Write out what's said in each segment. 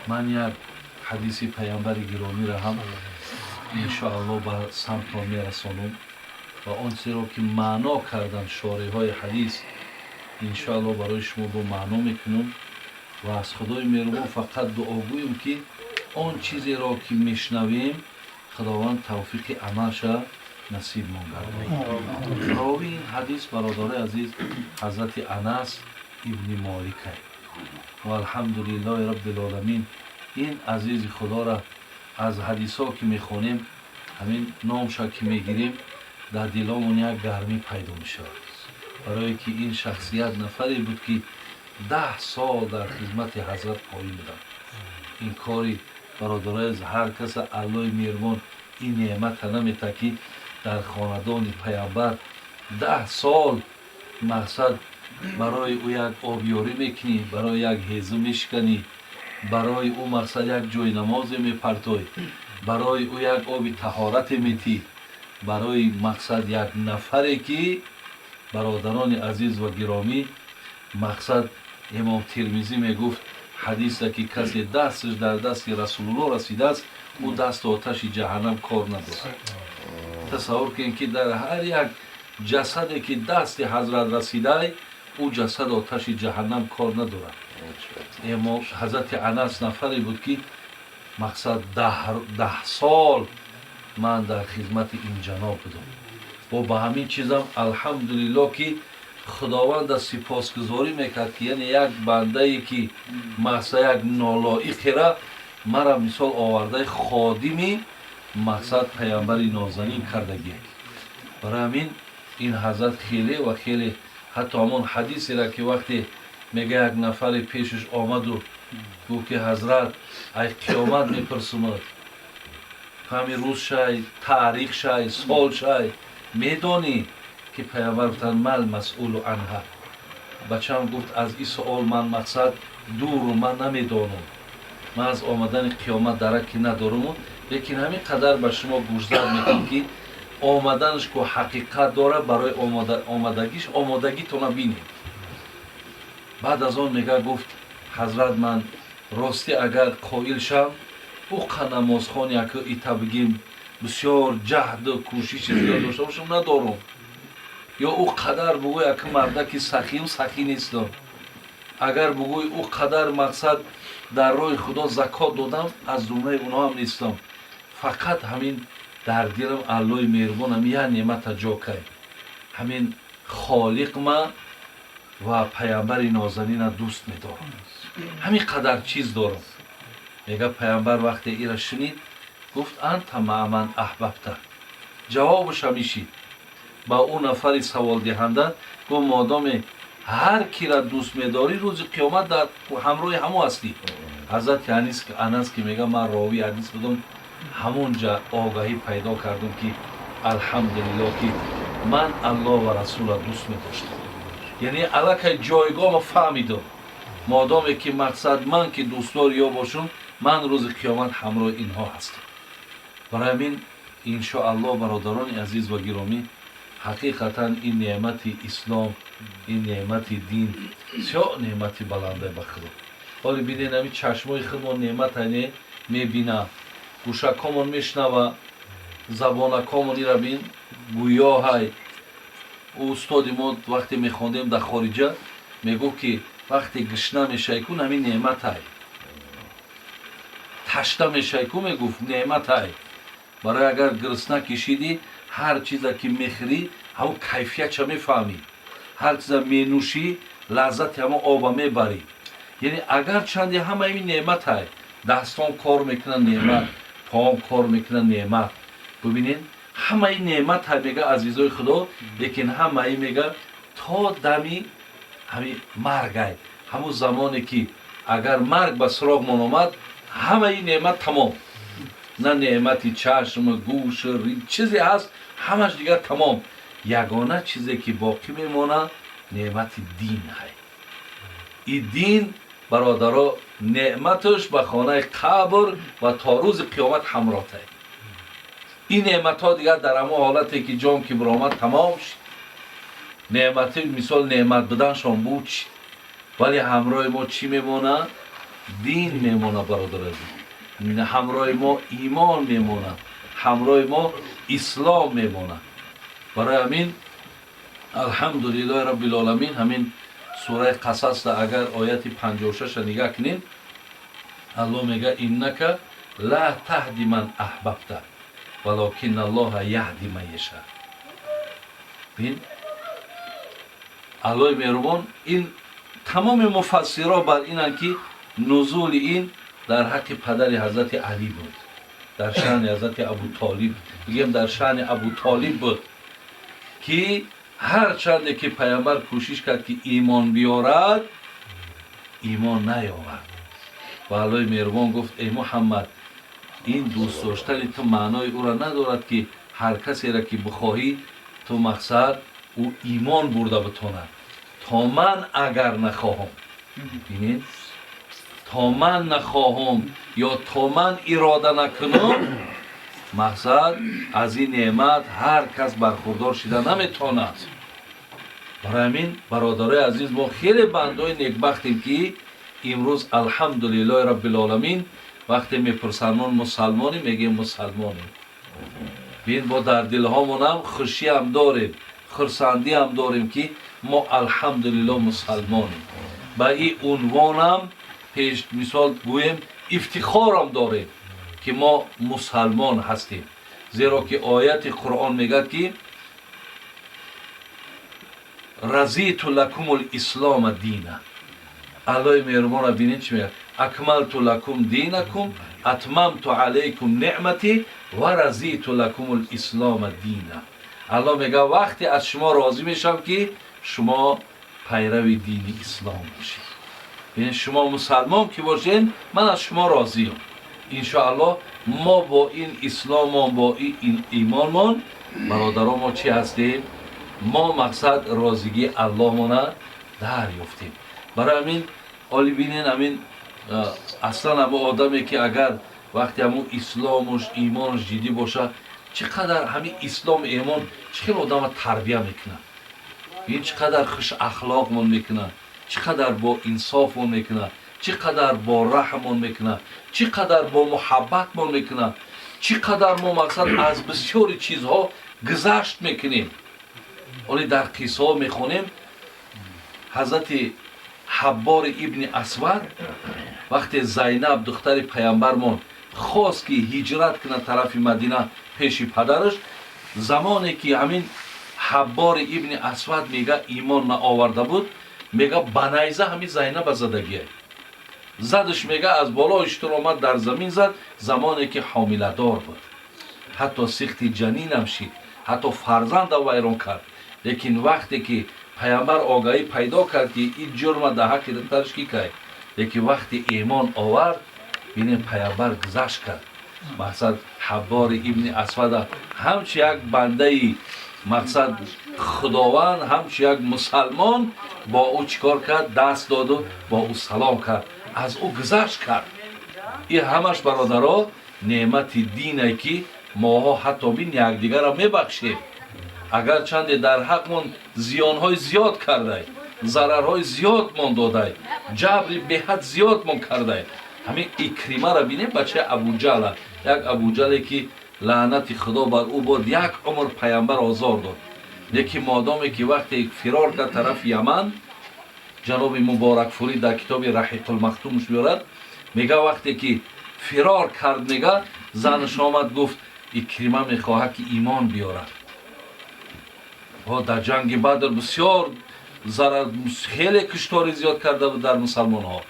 Ман як ҳадиси паямбари гиромиро ҳам иншоаллоҳ ба самтон мерасонам ва он чизеро ки маъно кардан шореҳҳои ҳадис, иншоаллоҳ барои шумо бо маъно мекунам ва аз Худои меҳрубон фақат дуогӯем, ки он чизеро ки мешнавем, Худованд тавфиқи амалша насибмон гардонад. Ровии ин ҳадис, бародарои азиз, ҳазрати Анас ибни Моликай. Ва алҳамдулиллоҳи роббил оламин, ин азизи Худоро аз ҳадисҳо ки мехонем, ҳамин номша ки мегирем, дар диломон як гармӣ пайдо мешавад, барое ки ин шахсият нафаре буд, ки 10 сол дар хизмати ҳазрат қоим буданд. Ин кори, бародарои, ҳар каса Аллои меҳрубон ин неъмата намета, ки дар хонадони паямбар 10 сол мақсад барои ӯ як обёрӣ мекунӣ, барои як ҳезу мешиканӣ, барои ӯ мақсад як ҷои намозе мепартой, барои ӯ як оби таҳорате метӣ, барои мақсад як нафаре ки, бародарони азиз ва гиромӣ, мақсад имом Термизӣ мегуфт ҳадиса, ки касе дасташ дар дасти Расулулло расидааст, ӯ дасту оташи ҷаҳаннам кор надорад. Тасаввур кунед, ки дар ҳар як ҷасаде ки дасти ҳазрат расидай, ӯ ҷасад оташи ҷаҳаннам кор надорад. Ҳазрати Анас нафаре буд, ки мақсад 10 сол ман дар хизмати ин ҷаноб будам. Бо ба ҳамин чизам, алҳамдулилло, ки Худованда сипосгузорӣ мекард, ки яъне як бандае ки мақсад як нолоиқера мара мисол овардаи ходими мақсад паямбари нозанин кардагӣ. Барои ҳамин ин ҳазрат хеле ва хеле, ҳатто ҳамон ҳадисеро ки вақте мега, як нафаре пешаш омаду гуфт, ки ҳазрат, ай қиёмат мепурсумад, ҳами рӯз шай, таърих шай, сол шай медонӣ? Ки паямбар гуфтанд: ما المسؤول عنها. Бачаам, гуфт, аз ин суол ман мақсад дуру ман намедонам, ман аз омадани қиёмат дараки надоруму, лекин ҳамин қадар ба шумо гӯшзад мекунам, ки омаданаш ку ҳақиқат дорад, барои омадагиш омодагитона бинед. Баъд аз он мега, гуфт: ҳазрат, ман ростӣ агар қоил шам, ӯ қа намозхон яку ита бигим, бисёр ҷаҳду кӯшиши зиёд дошта бошам, надорум, ё ӯ қадар бугӯй, ака мардаки сахиюм, сахӣ нестам. Агар бугӯй, ӯ қадар мақсад дар роҳи Худо закот додам, аз зумраи онҳо ҳам нестам. Фақат ҳамин дар дилам Аллои меҳрубон ҳамин як неъмата ҷо кай, ҳамин Холиқма ва паямбари нозанина дӯст медорам, ҳамин қадар чиз дорам. Мега, паямбар вақте ира шунид, гуфт: أنت مع من أحببت. Ҷавобаш ҳамишид ба ӯ нафари саволдиҳанда. Гуфт: модоме ҳар кира дӯст медорӣ, рӯзи қиёмат дар ҳамроҳи ҳамо ҳастӣ. Ҳазрати Анас ки мега, ман ровии ҳадис будам, ҳамон ҷа огаҳӣ пайдо кардам, ки алҳамдулилло, ки ман Аллоҳ ва расула дӯст медоштам, яъне аллакай ҷойгоҳро фаҳмидам. Модоме ки мақсад ман ки дӯстдори ё бошум, ман рӯзи қиёмат ҳамроҳи инҳо ҳастам. Барои ҳамин, иншоаллоҳ, бародарони азиз ва гиромӣ, ҳақиқатан ин неъмати ислом, ин неъмати дин бисёр неъмати баланда ба Худо. Ҳоле бинед, ҳамин чашмои худмон неъматане мебина, гӯшакҳомон мешнава, забонакҳомон ира бин гӯёҳай. Устоди мо вақте мехондем дар хориҷа мегуфт, ки вақте гишна мешавӣ кун, ҳамин неъматай, ташна мешавӣ ку, мегуфт, неъматай. Барои агар гирсна кишидӣ, ҳар чиза ки мехӯрӣ, ҳамон кайфиятша мефаҳмӣ, ҳар чиза менӯшӣ, лаззати ҳамон оба мебарӣ. Яъне агарчанде ҳамаи ин неъматай, дастон кор мекунад, неъмат, поом кор мекунад, неъмат, бубинед, ҳамаи неъматай, мега, азизои Худо, лекин ҳамаи, мега, то дами ҳами маргай. Ҳамун замоне ки агар марг ба суроғмон омад, ҳамаи неъмат тамом. На неъмати чашм, гӯш, чизе ҳаст, ҳамаш дигар тамом. Ягона чизе ки боқӣ мемонад, неъмати дин ҳай. И дин, бародаро, неъматаш ба хонаи қабр ва то рӯзи қиёмат ҳамроҳтай. Ин неъматҳо дигар дар ҳамон ҳолате ки ҷон ки биромад, тамом шид. Неъмати мисол неъмат буданшон буд шид, вале ҳамроҳи мо чӣ мемонад? Дин мемонад, бародар азиз, ҳамроҳи мо имон мемонад, ҳамроҳи мо ислом мемонад. Барои ҳамин, алҳамдулиллоҳи роббил оламин, ҳамин сураи Қасасда агар ояти 56-ша нигаҳ кунем, Аллоҳ мега: «Иннака ла таҳди ман аҳбабта, валокин Аллоҳа яҳди ман яша». Бин, Аллоҳи меҳрубон, ин тамоми муфассиро бар инанд, ки нузули ин дар ҳаққи падари ҳазрати Алӣ буд, дар шаъни ҳазрати Абутолиб, бигем, дар шаъни Абутолиб буд, ки ҳарчанде ки паямбар кӯшиш кард, ки имон биёрад, имон наёвард. Ва Аллоҳи меҳрубон гуфт: «Эй Муҳаммад, ин дӯст доштани ту маънои ӯро надорад, ки ҳар касеро ки бихоҳӣ ту, мақсад, ӯ имон бурда битонад, то ман агар нахоҳам». Бинед, то ман нахоҳам ё то ман ирода накунам, мақсад, аз ин неъмат ҳар кас бархурдор шида наметавонад. Барои ҳамин, бародарои азиз, мо хеле бандои некбахтем, ки имрӯз, алҳамдулиллоҳи роббилоламин, вақте мепурсанд: «Мусалмонӣ?» мегӯем: «Мусалмонем». Бин, бо дар дилҳомонам хушиам дорем, хурсандиам дорем, ки мо, алҳамдулиллоҳ, мусалмонем. Ба ин унвонам пеш, мисол гӯем, ифтихорам дорем, ки мо мусалмон ҳастем, зеро ки ояти Қуръон мегӯяд, ки «Разиту лакумул ислома дина». Аллоҳи меҳрубонро бинед, чӣ мегӯяд: «Акмалту лакум динакум, атмамту алайкум неъмати ва разиту лакумул ислома дина». Аллоҳ мегӯяд: «Вақте аз шумо розӣ мешавам, ки шумо пайрави дини ислом бошед». Бинед, шумо мусалмон ки бошед, ман аз шумо розиям. Иншоаллоҳ, мо бо ин исломон, бо ин имонмон, бародаро, мо чӣ ҳастем? Мо, мақсад, розигии Аллоҳмона дарёфтем. Барои ҳамин, оли бинен, ҳамин аслан ҳамо одаме, ки агар вақте ҳамун исломуш, имонаш ҷиддӣ бошад, чӣ қадар ҳамин ислом, имон чӣ хел одама тарбия мекунад. Ин чӣ қадар хушахлоқмон мекунад, чӣ қадар бо инсофмон мекунад, чӣ қадар бо раҳмон мекунад, чӣ қадар бо муҳаббатмон мекунад, чӣ қадар мо, мақсад, аз бисёри чизҳо гузашт мекунем. Оле дар қиссаҳо мехонем, ҳазрати Ҳаббори ибни Асвад, вақте Зайнаб, духтари паямбармон, хост, ки ҳиҷрат кунад тарафи Мадина пеши падараш, замоне ки ҳамин Ҳаббори ибни Асвад, мега, имон наоварда буд, мега, ба найза ҳамин Зайнаба задагия. Задаш, мега, аз болои шутур омад, дар замин зад, замоне ки ҳомиладор буд. Ҳатто сиқти ҷанинам шид, ҳатто фарзанда вайрон кард. Лекин вақте ки паямбар огаҳӣ пайдо кард, ки ин ҷурма дар ҳаққи духтараш ки кай, лекин вақте имон овард, бинем, паямбар гузашт кард, мақсад, Ҳаббори ибни Асвада ҳамчу як бандаи, мақсад, Худованд, ҳамчу як мусалмон бо ӯ чӣ кор кард? Даст доду бо ӯ салом кард, аз ӯ гузашт кард. Ин ҳамаш, бародаро, неъмати динае, ки моҳо ҳатто бин, якдигарро мебахшем, агарчанде дар ҳақмон зиёнҳои зиёд кардай, зарарҳои зиёдмон додай, ҷабри беҳад зиёдмон кардай. Ҳамин Икримаро бинем, бачаи Абуҷала, як Абуҷале, ки лаънати Худо бар ӯ бод, як умр паямбар озор дод. Лекин модоме ки вақте фирор кард тарафи Яман, ҷаноби Муборакфурӣ дар китоби Раҳиқулмахтумш меорад, мега, вақте ки фирор кард, мега, занаш омад, гуфт: «Икрима мехоҳад, ки имон биёрад». Дар ҷанги Бадр бисёр зарар, хеле куштори зиёд карда буд дар мусалмонҳо.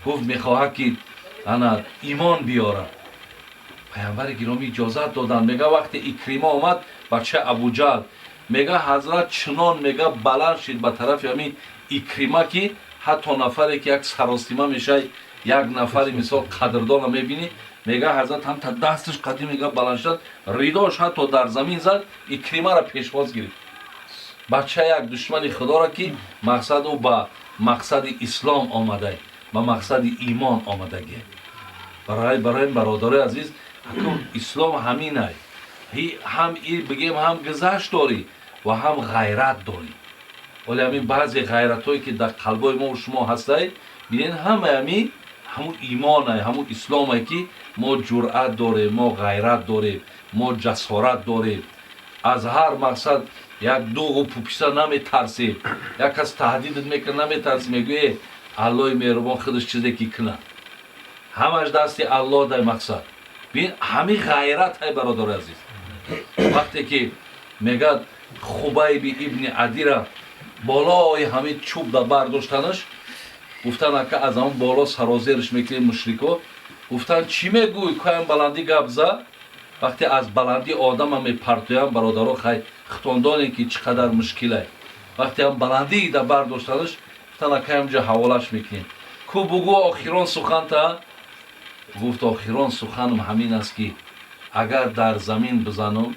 Гуфт, мехоҳад, ки ана имон биёрад. Паямбари гиромӣ иҷозат доданд. Мега, вақте Икрима омад, бачаи Абуҷал, мега, ҳазрат чунон, мега, баланд шид ба тарафи ҳамин Икрима, ки ҳатто нафаре, ки як саростима мешавад, як нафари, мисол, қадрдона мебинӣ, мега, ҳазрат ҳамта дасташ қадим, мега, баланд шуд, ридош ҳатто дар замин зад, Икримаро пешвоз гирифт. Бача як душмани Худоро, ки, мақсад, ӯ ба мақсади ислом омада, ба мақсади имон омадагӣ. Барои бародарои азиз, ҳакм ислом ҳаминай: ҳам бигем, ҳам гузашт дорӣ ва ҳам ғайрат дорӣ. Вале ҳамин баъзе ғайратҳое, ки дар қалбои мо шумо ҳастай, бинед, ҳамаи ҳамин Ҳамун имонай, ҳамун исломай, ки мо ҷуръат дорем, мо ғайрат дорем, мо ҷасорат дорем. Аз ҳар мақсад як дуғу пуписа наметарсем. Як кас таҳдидат мекунад, наметарсӣ, мегӯе: «Аллои меҳрубон худаш чизе ки кунад, ҳамаш дасти Аллоҳ дай». Мақсад, бин, ҳамин ғайрат ҳай, бародари азиз. Вақте ки мегӯяд, Хубайби ибни Адира болои ҳамин чӯб да бардоштанаш, гуфтан: «Ака, аз ҳамон боло сарозерш мекунем». Мушрико гуфтан: «Чӣ мегӯй? Коям баландӣ гап за». Вақте аз баландӣ одама мепартоям, бародаро, хай, хитондоне ки чӣ қадар мушкилай. Вақте ҳам баландӣ да бардоштанаш, гуфтан: «Ака, ҳамҷа ҳаволаш мекунем ку, бугӯ охирон суханта». Гуфт: «Охирон суханам ҳамин аст, ки агар дар замин бизанам,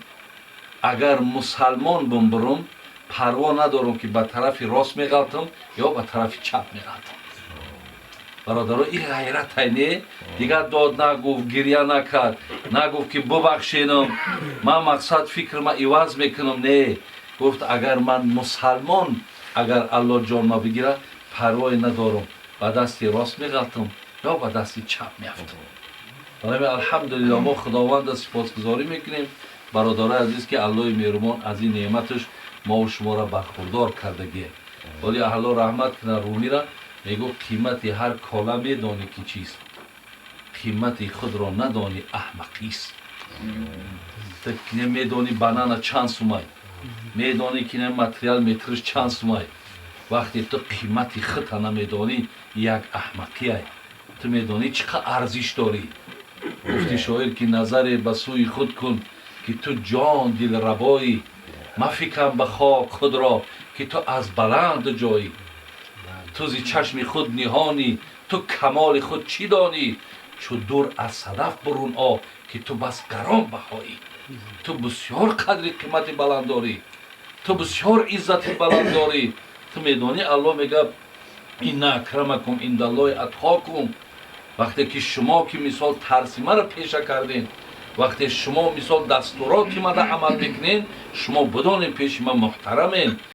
агар мусалмон бимбурам, парво надорам, ки ба тарафи рост меғалтам ё ба тарафи чап меғалтам». Бародаро, ин ғайратай, не? Дигар дод нагуфт, гирья накард, нагуфт, ки бубахшенам, ман мақсад фикрма иваз мекунам. Не, гуфт: «Агар ман мусалмон, агар Алло ҷонма бигирад, парвое надорам, ба дасти рост меғалтам ё ба дасти чап меафтам». Барои алҳамдулилло, мо Худованда сипосгузорӣ мекунем, бародарои азиз, ки Аллои меҳрубон аз ин неъматаш мову шуморо бархурдор кардагие. Вале Алло раҳмат кунад Румира, мегӯ: «Қимати ҳар кола медонӣ ки чист, қимати худро надонӣ аҳмақист». Медонӣ, банана чанд сумай, медонӣ, ки материал метриш чанд сумай. Вақте ту қимати худта намедонӣ, як аҳмақиай. Ту медонӣ, чӣ қадр арзиш дорӣ? Гуфти шоир, ки назаре ба сӯи худ кун, ки ту ҷон дилрабоӣ, мафикам ба хок худро, ки ту аз баланд ҷоӣ. Ту зи чашми худ ниҳонӣ, ту камоли худ чӣ донӣ? Чу дур аз садаф бурун о, ки ту бас гарон баҳоӣ. Ту бисёр қадри қимати баланд дорӣ, ту бисёр иззати баланд дорӣ. Ту медонӣ, Аллоҳ мегӯяд: «Инна акрамакум индаллоҳи атқокум». Вақте ки шумо, ки мисол, тарси маро пеша кардем, вақте шумо, мисол, дастуроти мада амал мекунед, шумо бидонед, пеши ман муҳтарамен.